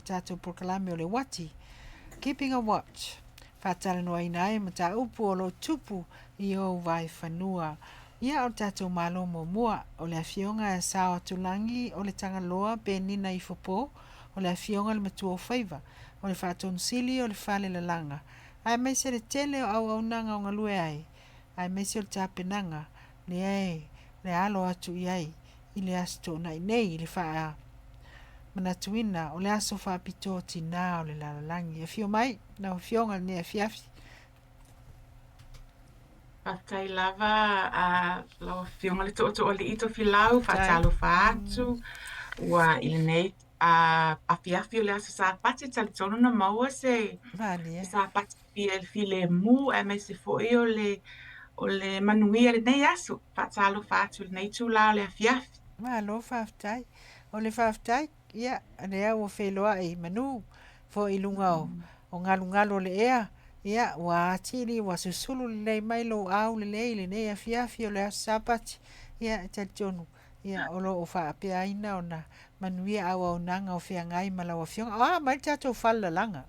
tatou polokalame o le uati, Keeping a Watch, faatalanoaina ai mataupu o lo o tupu i ou vaefanua. Ia, o le tatou Malo muamua, o le Afioga ia Saoatulagi o le Tagaloa Penina Ifopo, o le Afioga i le Matuaofaiva, o le Faatonusili o le Falelalaga, aemaise le tele o auaunaga o galue ai, aemaise o le tapenaga lea e le alo atu i ai i le Aso Toonai nei i le faamanatuina o le aso faapitoa o tinā o le lalolagi. Afio mai lau Afioga i lenei afiafi. Faafetai lava a lau Afioga le Tootooalii Tofilau, faatalofa atu ua i lenei afiafi o le aso Sapati, talitonu na maua se Sapati filemu aemaise foi o le o le manuia i lenei aso. Faatalofa atu i lenei itula o le afiafi. Malo faafetai. O le faafetai, ia, lea ua feiloai i manu foi i luga o, o galugalu o le ea, ia, ua atili, ua susulu lelei mai lou aulelei i lenei afiafi o le aso Sapati. Ia, e talitonu, ia, o lo o faapeaina ona manuia auaunaga o feagai ma lau Afioga. O a mai le tatou falelalaga?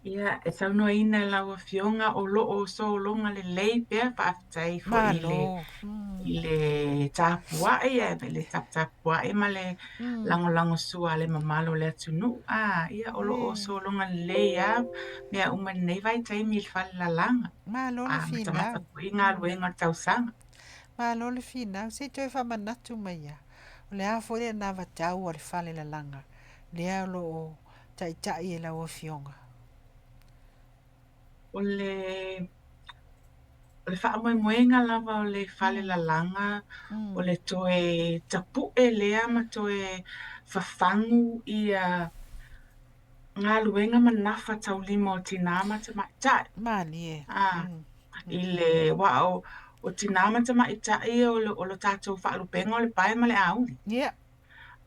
Ia, e saunoaina e lau Afioga o lo o sologa lelei pea, faafetai foi i le, i le tapuai, i le taputapuai ma le lagolagosua a le mamalu o le atunuu. A, ia, o lo o sologa lelei lava mea uma i lenei vaitaimi i le falelalaga. Malo le finau. Matamata foi i galuega o le tausaga. Malo le finau. Se i toe faamanatu mai lava, o le a foi le anavatau a le falelalaga lea o lo o taitai e lau Afioga? O le, o le faamoemoega lava o le falelalaga, o le toe tapu'e lea ma toe fafagu ia galuega ma nafataulima o tinā ma tamaitai. Malie. A, i le, aua o, o tinā ma tamaitai o le, o le tatou faalupega o le pae ma le auli. Yeah.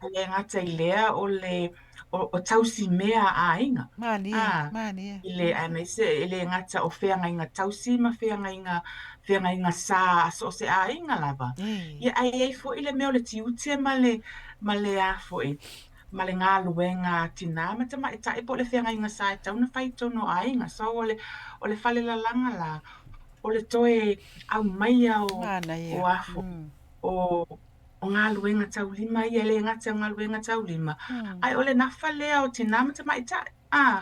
E le gata i lea o le o tausi mea a aiga. Malie, malie. I le aemaise e le gata o feagaiga tausi ma feagaiga feagaiga sa a so o se aiga lava. Ia ae i ai foi le mea o le tiute ma le ma le a foi ma le galuega a tinā ma tamaitai po o le feagaiga sa e tatau ona fai i totonu o aiga. So o le o le falelalaga la, o le toe aumaia o o a foi o o galuega taulima ia, e le gata o galuega taulima, ae o le nafa lea o tinā ma tamaitai. A,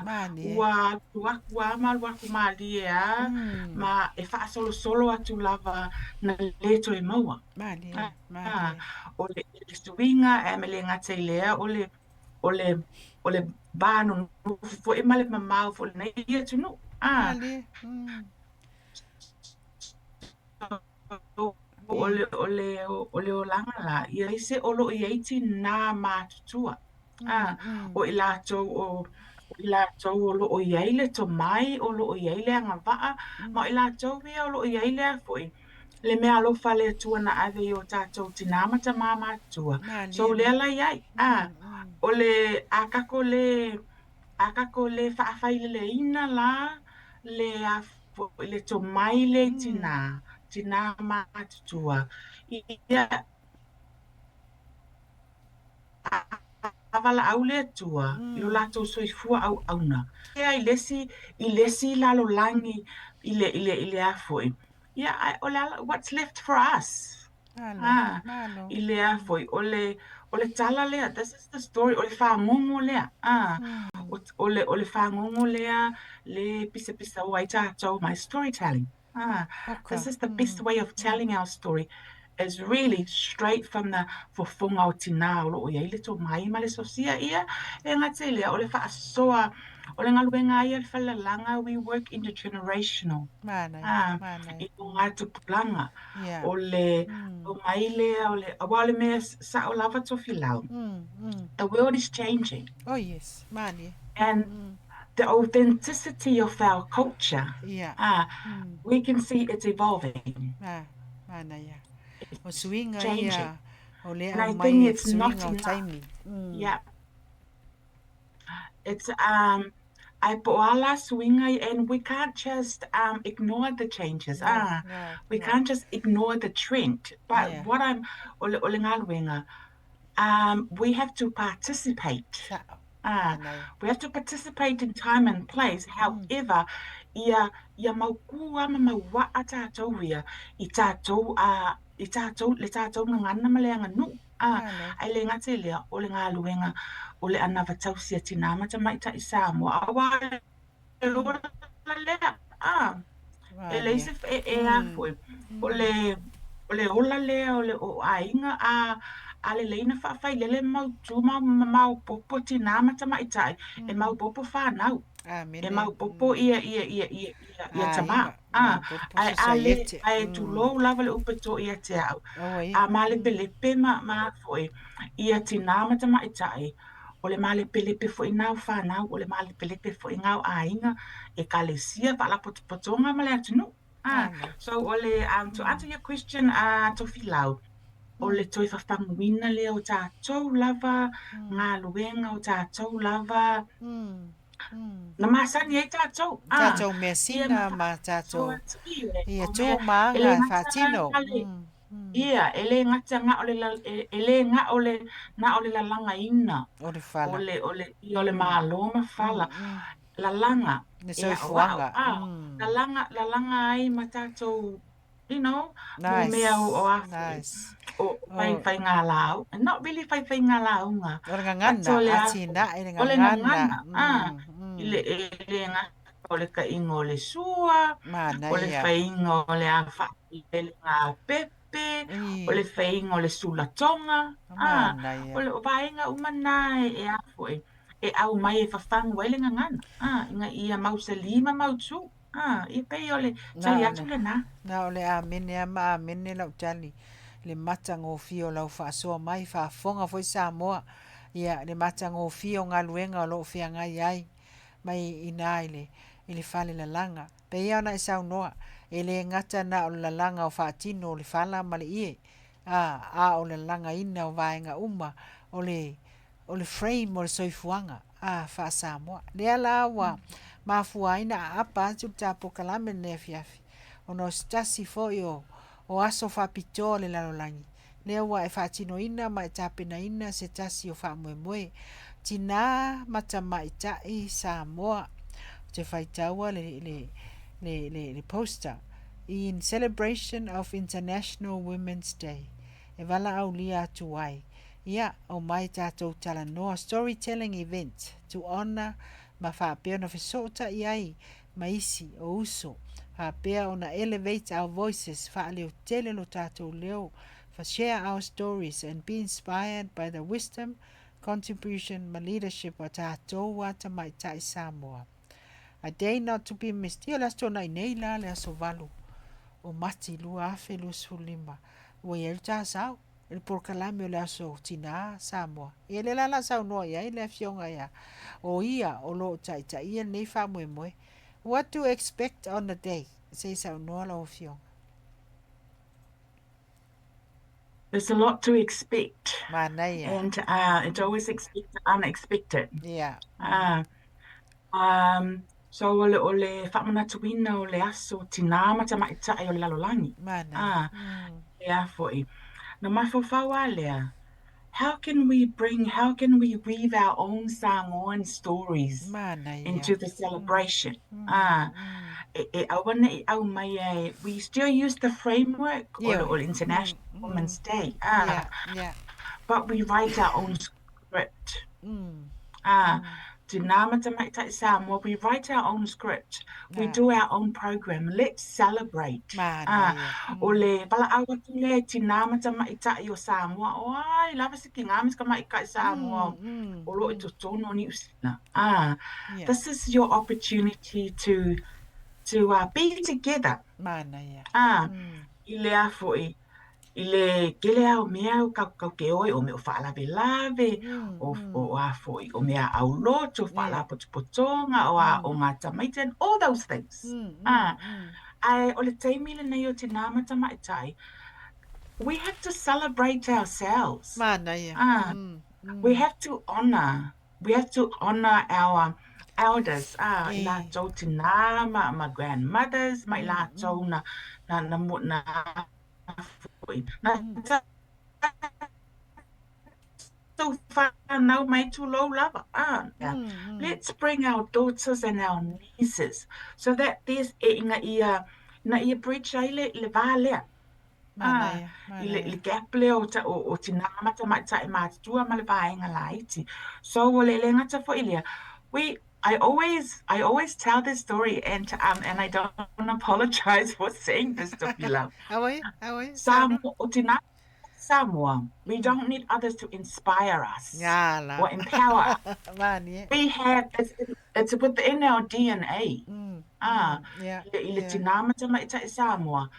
ua alu aku lava ma alu aku mālie lava, ma e faasolosolo atu lava na le toe maua. A, o le suiga, ae le gata i lea, o le, o le, o le va nonofo foi ma le mamao foi o lenei atunuu. A, O le, o le, o le olaga la, ia aise o lo o i ai tinā matutua, a, o i latou o, o i latou o lo o i ai le tomai, o lo o i ai le agavaa, ma o i latou ia o lo o i ai le a foi, le meaalofa a le Atua na ave i o tatou tinā ma tamā matutua. So, lea la i ai, a, o le, a tatou le, a tatou le faafaileleina la le a foi le tomai lea i tinā, tinā matutua, ia a valaau le Atua i lo latou soifua auauna i le isi, i le isi lalolagi i le, i le, i le a foi, ia, ae o le a la, what's left for us? A, i le a foi, o le, o le tala lea, this is the story, o le fagogo lea, a, o le, o le fagogo lea le pisapisaoa ai tatou, my storytelling. A, this is the best way of telling our story is really straight from the fofoga o tinā o lo o i ai le tomai ma le sosia ia, e gata i lea, o le faasoa, o le galuega a ia le falelalaga, we work intergenerational. A, i luga tupulaga. O le tomai lea, o le, aua o le mea sao lava Tofilau, the world is changing. Oh yes, malie. And the authenticity of our culture, we can see it's evolving. Ah, manaia. O suiga ia, o lea aumai e suiga o taimi. Yeah. It's um ae po o a la suiga ia and we can't just um ignore the changes ah we can't just ignore the trend but yeah. what I'm o le, o le galuega um we have to participate. Sao. We have to participate in time and place, however, ia, ia mau kū a ma mau waa tātou ia i tātou, i tātou, le tātou gagana ma le aganuu. Ae le gata i lea, o le galuega o le anava tausi a tinā ma tamaitai Samoa, auā o le ola lea, e leai se, e, e a foi, o le, o le ola lea o le o aiga, a, a lelei na faafailele ma mautū ma, ma maopoopo tinā ma tamaitai, e maopoopo fanau. E maopoopo ia, ia, ia, ia, ia, ia tamā. Ae a le, ae tulou lava le upu e tō ia te au, a malepelepe ma, ma foi, ia tinā ma tamaitai, o le malepelepe foi na o fanau, o le malepelepe foi na o aiga, ekalesia, faalapotopotoga ma le atunuu. So o le, to answer your question, Tofilau, o le toe fafaguina lea o tatou lava galuega, o tatou lava na masani ai tatou. Tatou measina ma tatou ia tu ma aga e faatino. Ia, e le gata na o le, e le na o le, na o le lalagaina o le fala. O le, o le, ia o le malo ma fala. Lalaga. Le soifuaga. Lalaga, lalaga ai ma tatou, you know, mo mea o a foi. O faifaigalau, not really faifaigalauga. O le gagana, atinae le gagana. O le gagana, i le, e le gata o le taiga o le sua, o le faiga o le a faaeleelega pepe, o le faiga o le sulatoga, o le vaega uma na e a foi, e aumai e fafagu ai le gagana, ina ia mausali ma mautū. E pei o le tali atu lena. Na o le amene a ma amene lau tali, le matagofie o lau faasoa mai, faafofoga foi Samoa, ia le matagofie o galuega o lo o feagai ai mai i ina i le, i le fale lalaga. Pei ona e saunoa, e le gata na o le lalaga o faatino o le fala ma le ie, a, a o le lalagaina o vaega uma o le, o le frame o le soifuaga a faa-Samoa. Lea la ua mafua ai na aapa atu le ta polokalame lenei afiafi, ona o se tasi foi o, o aso faapitoa o le lalolagi, lea ua e faatinoina ma e tapenaina se tasi o faamoemoe. Tinā ma tamaitai Samoa. Ou te faitaua le, le, le, le, le poster. In celebration of International Women's Day. E valaaulia atu ai. Ia, omai tatou talanoa storytelling event to honour ma faapea ona fesootai ai ma isi o uso, faapea ona elevate our voices, faaleotele lo tatou leo, fa share our stories and be inspired by the wisdom, contribution ma leadership a tatou a tamaitai Samoa. A day not to be missed. Ia, o le Aso Toonai nei la, le aso 8 o Mati 2025, ua i ai le ta sao i le polokalame o le Aso Tinā Samoa. Ia, lea la o le a saunoa i ai le afioga ia, o ia o lo o taitaia lenei faamoemoe. What to expect on the day? Se i saunoa lau afioga. There's a lot to expect. Manaia. And it's always expect the unexpected. Yeah. So o le, o le faamanatuina o le aso tinā ma tamaitai o le lalolagi. Manaia. E a foi. Na mafaufau a lea, how can we bring, how can we weave our own Samoan stories Manaia. into the celebration? E, e aua nei aumai e, we still use the framework o le, o le International Women's Day. But we write our own script. Tinā ma tamaitai Samoa, we write our own script. We do our own program. Let's celebrate. Manaia. O le valaau atu lea i tinā ma tamaitai o Samoa, o ai lava se kingā ma se tamaitai Samoa o lo o i totonu o Niu Sila. This is your opportunity to be together. Manaia. I le a foi, i le tele lava o mea kau kau ke oe, o mea o faalavelave, o, o a foi, o mea auloto, faalapotopotoga, o a o ngā tamaiti, and all those things. Ae o le taimi lenei o tinā ma tamaitai, we have to celebrate ourselves. Manaia. We have to honor, we have to honor our elders, i latou tinā ma, ma grandmothers, ma i latou na, na, na, na, na foi, na tatou whānau mai tulou lava. Let's bring our daughters and our nieces so that there's e ina ia ina ia bridge ai le le va lea. Manaia, I le, manaia. le gap lea o, ta, o, o tinā ma tamaitai matutua ma le vaega laiti. So o le le gata foi lea. We I always tell this story and I don't apologize for saying this, Tofilau. Auai, auai, Samoa, o tinā Samoa, we don't need others to inspire us Ngā or empower us. Mani e. We have, it's within our DNA. I le tinā ma tamaitai Samoa.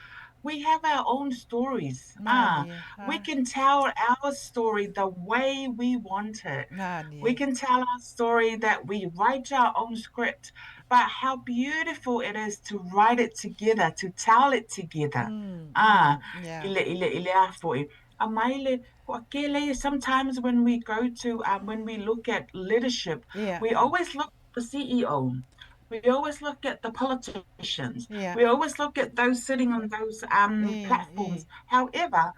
We have our own stories. Mani e. We can tell our story the way we want it. Mani We e. can tell our story that we write our own script, but how beautiful it is to write it together, to tell it together. I le a foi. A mai le, ko ke le, sometimes when we go to, when we look at leadership, we always look at the CEO. We always look at the politicians. We always look at those sitting on those platforms. However,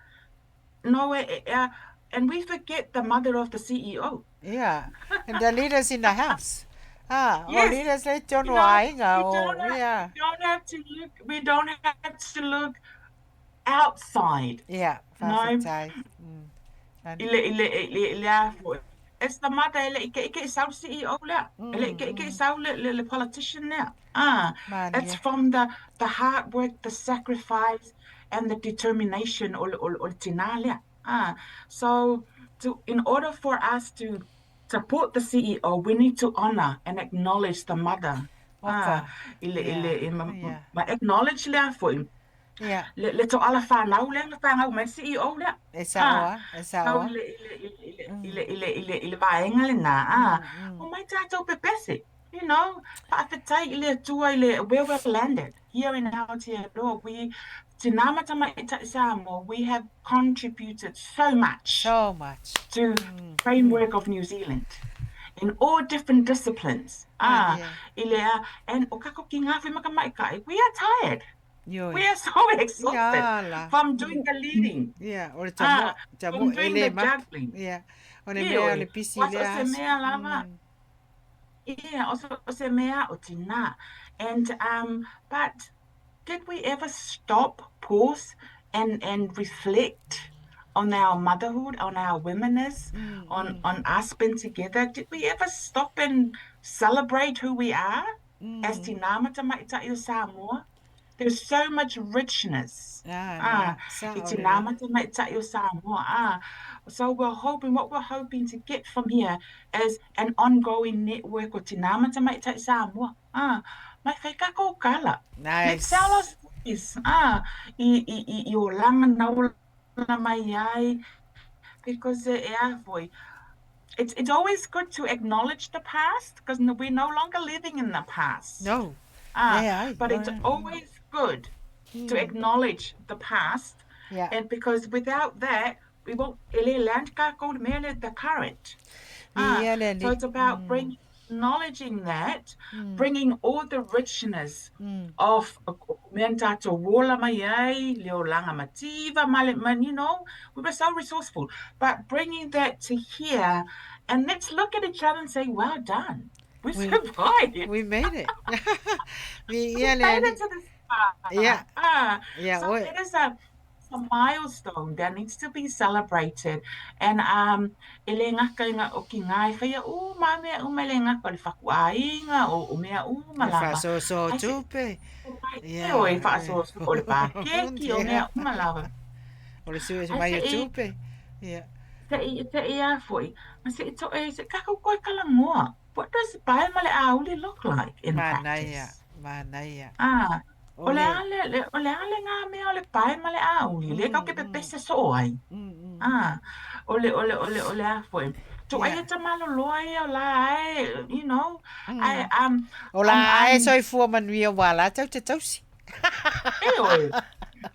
no, and we forget the mother of the CEO. Yeah. And the leaders in the house. O Yes. leaders le You tono know, aiga we o, don't have, we don't have to look, we don't have to look outside. Yeah, No. whawhetai. I le, i le a foi. It's the mother e le i ke i ke sau CEO lea. E le i ke i ke sau le politician lea. Mani It's e. from the hard work, the sacrifice, and the determination o le tinā lea. So in order for us to support the CEO, we need to honor and acknowledge the mother. Oka. I le, i ma, ma acknowledge lea foi. Le to ala whanau lea, na whanau mai CEO lea. E saoa, e So saoa. I le, i le, i le, i le, i le, i le, i le vaenga le nā. O mai tātou pepese. Whaafetai i le Atua i le where we're landed. Here in Aotearoa, we, tinā ma tamaitai Samoa, we have contributed so much So much. to framework of New Zealand in all different disciplines. Mani e. I le, and o kako ki ngā whimaka maikai, we are tired. Ioi. We are so exhausted Ia la. from doing the leading. Yeah, o le tamo, tamo From doing ele the map. juggling. Yeah. O le mea o le pisi Waso le se aso. mea lava. Yeah, o se mea o tina. And but did we ever stop, pause, and reflect on our motherhood, on our womenness, on us being together? Did we ever stop and celebrate who we are as tinā ma tamaitai o Samoa? There's so much richness. Sa I o tinā le. Ma tamaitai o Samoa. So we're hoping, what we're hoping to get from here is an ongoing network o tinā ma tamaitai Samoa. Mai whai kako kala. Let's Nice. tell our stories. I o langa naula mai ai. Because e a foi. It's always good to acknowledge the past because we're no longer living in the past. No. Ai. But it's always good to acknowledge the past. And because without that, we won't e le land ka ko me le the current. Ia le So ni. it's about bringing, acknowledging that, bringing all the richness of mea tātou wola mai ai, le o langa mativa, male, man, we were so resourceful. But bringing that to here, and let's look at each other and say, well done. We survived. We made it. We Ia le made ni. it to this far. So Oi. it is a milestone that needs to be celebrated. And e le ngaka inga o ki ngai whaia o ma mea o mele ngaka o le whakuainga o mea o Le malava. whaso so I said, tupe. E o e whaso o le pākeki o mea o malava. O le sui Ai mai o se i tupe. Yeah. se i a foi. Ma se i to e se kako koe kalangoa. What does pae ma le auli look like in Manaia, practice? manaia. O le O le. ale, le, o le ale ngā mea o le pae ma le auli. Le kau ke pepese so ai. O le, o le, o le, o le a foi. To ai e tamalo loa ia o la ai, I, O la e soifua manuia wa la tau te tausi. E oi.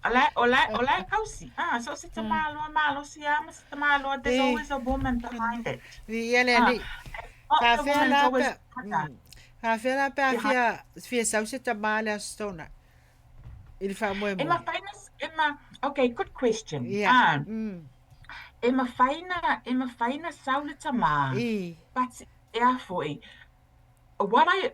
O la, o la, o la e kausi. So se tamalo, malo si ama se tamalo, there's always a woman behind it. Ia le ni. Not Ka the fea woman's la always pe. Ka fea la pe a behind. fia sau se tamale a stona. I le E faamoemoe. ma whainas, e ma, okay, good question. E mafai na, e mafai na sau le tamā, but e a foi, what I,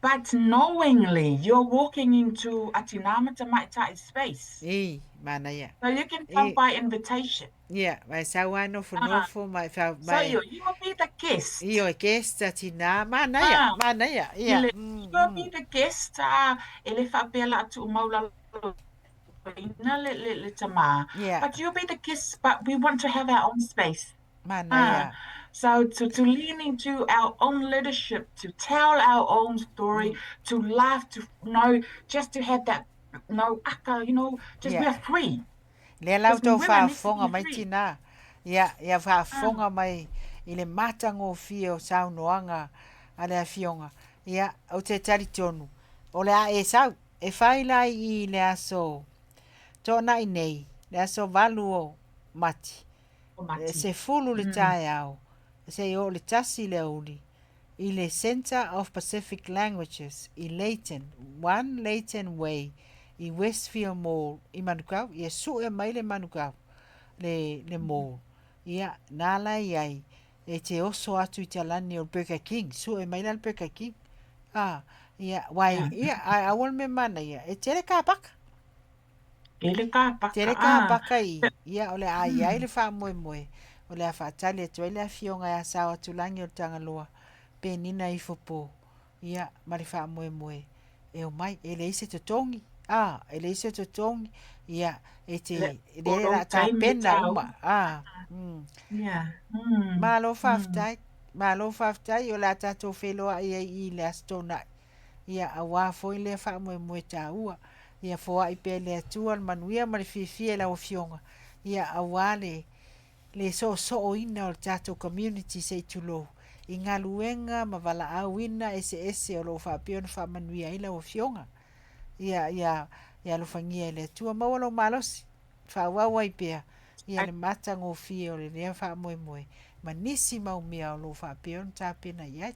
but knowingly you're walking into a tinā ma tamaitai space. I, manaia. So you can come by invitation. Ia, ma e sau ai nofonofo, ma e wha, ma e... So you will be the guest. Io, e guest a tinā, manaia, manaia, ia. You will be the guest, a, e le whaapea la atu mau lalo ina le, le, le tamā. Yeah. But you'll be the guest, but we want to have our own space. Manaia. So to lean into our own leadership, to tell our own story, to laugh, to know, just to have that, no, aka, you know, just we are free. Lea la outou faafofoga mai tinā. Ia, ia faafofoga mai i le matagofie o saunoaga a le Afioga. Ia, ou te talitonu, o le a e sau, e fai la i i le aso Toonai nei, le aso 8 o Mati, e 10 le taeao, seia oo i le 1 le aoauli, i le Centre of Pacific Languages i Leyton, 1 Leyton Way i Westfield Mall i Manukau, ia sue mai le Manukau, le, le mall. Ia, nā la i ai, e te oso atu i te alani o le Burger King, sue mai la le Burger King. Ah, ia, wai, ia, ai aua le mea manaia, e tele kāpaka. Tele kāpaka, Tele kāpaka i, ia, o le a i ai le faamoemoe, o le a faatali atu ai le afioga ia Saoatulangi o le Tagaloa, Penina ifo po, ia, ma le faamoemoe, e omai, e leai se totogi, a, e leai se totogi, ia, e te, Le, le o la lou taimi e tapena tāu. uma, a, mm. Yeah. Malo faafetai, malo faafetai, o le a tatou feiloai ai i le Aso Toonai. Ia, auā foi lea faamoemoe tāua. Ia foai pea e le Atua le manuia ma le fiafia i lau Afioga. Ia, auā le, le soosooina o le tatou community se i tulou, i galuega ma valaauina eseese o lo o faapea ona faamanuia ai lau Afioga. Ia, ia, ia alofagia e le Atua. Maua lou malosi, faaauau ai pea, ia le matagofie o le lea faamoemoe ma nisi mau mea o lo o faapea ona tapena i ai.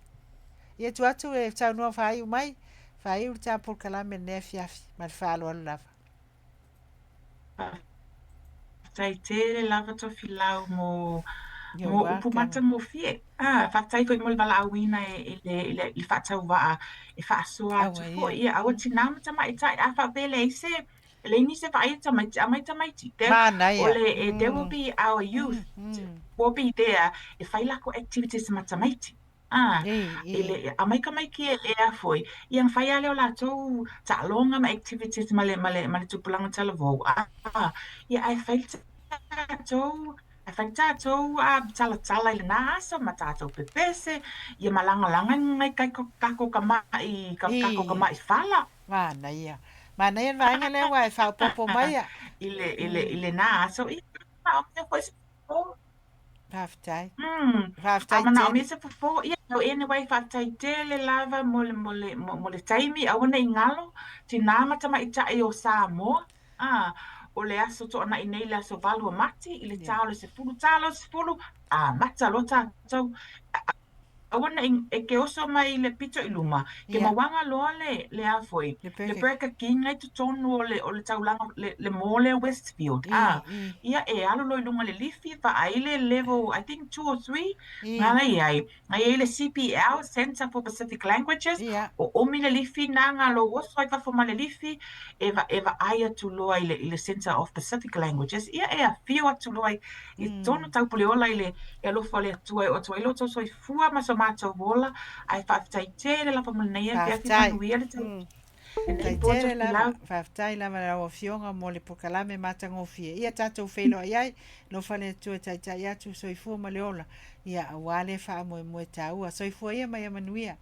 Ia tuu atu e saunoa faaiu mai, faaiu le ta polokalame i lenei afiafi. Ma le faaaloalo lava. Faafetai tele lava Tofilau mo You're mo upu welcome. matagofie. Ah, faafetai foi mo le valaauina e i le i le i le faatauvaa e faasoa atu Aua foi ia. ia aua tinā ma tamaitai a faapea e leai se e leai nisi e vaai e tamaiti aumai tamaiti. There o Manaia. le e there will be our youth will be there e fai lakou activities ma tamaiti. A, I, e i. le, aumai tamaiti e e a foi, ia ona fai lava lea o latou taaloga ma activities ma le, ma le, ma le tupulaga talavou, a, ia ae fai le tatou, ae fai le tatou a, talatala i lena aso ma tatou pepese, ia ma lagalaga nai takou tama'i, takou I. tama'i fala. Manaia. Manaia le vaega lea aua e faaopoopo mai a. I le, i le, i lena aso, ia, manaomia foi se fofo. Faafetai. A Faafetai manaomia tele. se fofo, ia, anyway, faafetai tele lava mo le, mo le, mo le taimi, aua ne i galo, tinā ma tamaitai o Samoa, a, o le aso Toonai nei, le aso 8 o Mati, i le tā o le 10, tā loa le 10, amata loa tatou, Aua ne i e ke oso mai i le pito i luma, ke mauaga loa le, le a foi, Le le Burger Burger King ai totonu o le, o le taulaga, le, le mall lea Westfield, a, ia e alu loa i luga i le lifi, vaai le level, I think 2 or 3, nga la i ai, nga i ai le CPL, Centre for Pacific Languages, o omi le lifi na nga lou oso ai fafo ma le lifi, e, va, e vaai atu loa i le, i le Centre of Pacific Languages, ia e afio atu loa i, i tonu Taupuleola i le, E alofa le Atua e oo atu ai lo outou soifua ma so matou ola, ae faafetai tele lava mo lenei afiafi Faafetai. manuia le tau lenei Faafetai po tele lava, Tofilau. faafetai lava i lau Afioga mo le polokalame matagofie. Ia tatou feiloai ai, alofa le Atua e taitai atu, soifua ma le ola, ia aua le faamoemoe taua. Soifua ia ma ia manuia.